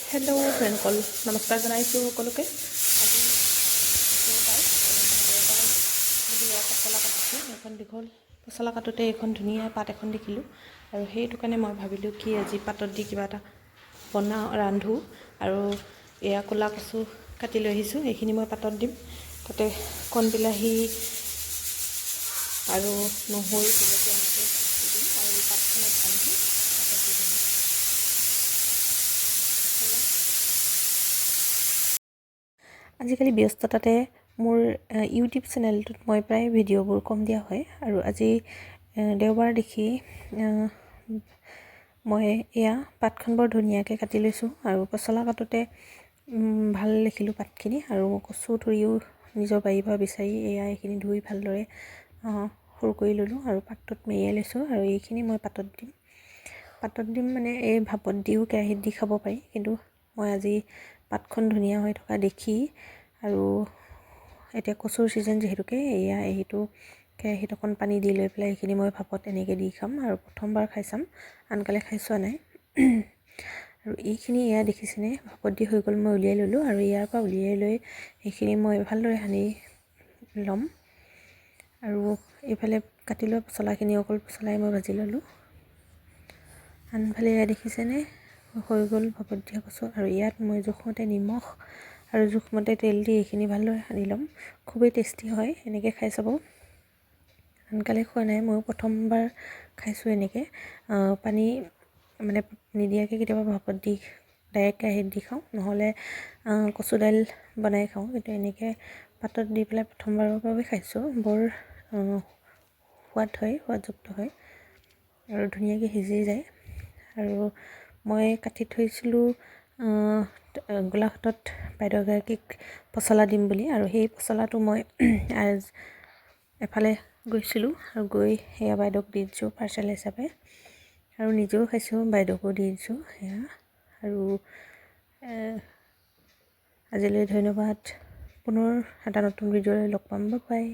Hello' ফ্ৰেণ্ডসকল, নমস্কাৰ জনাইছোঁ সকলোকে। আজি দেওবাৰ আৰু দেওবাৰ বুলি এয়া পচলা কাটিছোঁ। এখন দীঘল পচলা কাটোতে এইখন ধুনীয়া পাত এখন দেখিলোঁ আৰু সেইটো কাৰণে মই ভাবিলোঁ কি আজি পাতত দি কিবা এটা বনাওঁ, ৰান্ধোঁ। আৰু এয়া ক'লা কচু কাটি লৈ আহিছোঁ। এইখিনি মই পাতত দিম। তাতে কণ বিলাহী আৰু নহৰু, জলকীয়া এনেকৈ দি দিম আৰু এই পাতখনত বান্ধি পাতত দি দিম পচলা। আজিকালি ব্যস্ততাতে মোৰ ইউটিউব চেনেলটোত মই প্ৰায় ভিডিঅ'বোৰ কম দিয়া হয় আৰু আজি দেওবাৰ দেখি মই এয়া পাতখন বৰ ধুনীয়াকৈ কাটি লৈছোঁ আৰু পচলা কাটোতে ভাল দেখিলোঁ পাতখিনি। আৰু কচু থুৰিও নিজৰ বাৰীৰ পৰা বিচাৰি এয়া এইখিনি ধুই ভালদৰে সৰু কৰি ল'লোঁ আৰু পাতটোত মেৰিয়াই লৈছোঁ। আৰু এইখিনি মই পাতত দিম। পাতত দিম মানে এই ভাপত দিও, কেৰাহীত দি খাব পাৰি। কিন্তু মই আজি পাতখন ধুনীয়া হৈ থকা দেখি আৰু এতিয়া কচুৰ ছিজন যিহেতুকে, এয়া এইটো কেৰাহীত অকণ পানী দি লৈ পেলাই এইখিনি মই ভাপত এনেকৈ দি খাম আৰু প্ৰথমবাৰ খাই চাম, আনকালে খাই চোৱা নাই। আৰু এইখিনি এয়া দেখিছেনে, ভাপত দি হৈ গ'ল, মই উলিয়াই ল'লোঁ। আৰু ইয়াৰ পৰা উলিয়াই লৈ এইখিনি মই ভালদৰে সানি ল'ম। আৰু এইফালে কাটি লোৱা পচলাখিনি, অকল পচলাই মই ভাজি ল'লোঁ। আনফালে এয়া দেখিছেনে, হৈ গ'ল ভাপত দিয়া কচু। আৰু ইয়াত মই জোখমতে নিমখ আৰু জোখমতে তেল দি এইখিনি ভালদৰে সানি ল'ম। খুবেই টেষ্টি হয়, এনেকৈ খাই চাব। আনকালে খোৱা নাই, ময়ো প্ৰথমবাৰ খাইছোঁ এনেকৈ। পানী মানে নিদিয়াকৈ কেতিয়াবা ভাপত দি ডাইৰেক্ট কেৰাহীত দি খাওঁ, নহ'লে কচু দাইল বনাই খাওঁ। কিন্তু এনেকৈ পাতত দি পেলাই প্ৰথমবাৰৰ বাবে খাইছোঁ। বৰ সোৱাদ হয়, সোৱাদযুক্ত হয় আৰু ধুনীয়াকৈ সিজি যায়। আৰু মই কাটি থৈছিলোঁ গোলাঘাটত বাইদেউ এগৰাকীক পচলা দিম বুলি। আৰু সেই পচলাটো মই এফালে গৈছিলোঁ আৰু গৈ সেয়া বাইদেউক দি দিছোঁ পাৰ্চেল হিচাপে আৰু নিজেও খাইছোঁ, বাইদেউকো দি দিছোঁ সেয়া। আৰু আজিলৈ ধন্যবাদ। পুনৰ এটা নতুন ভিডিঅ'লৈ লগ পাম। বাই।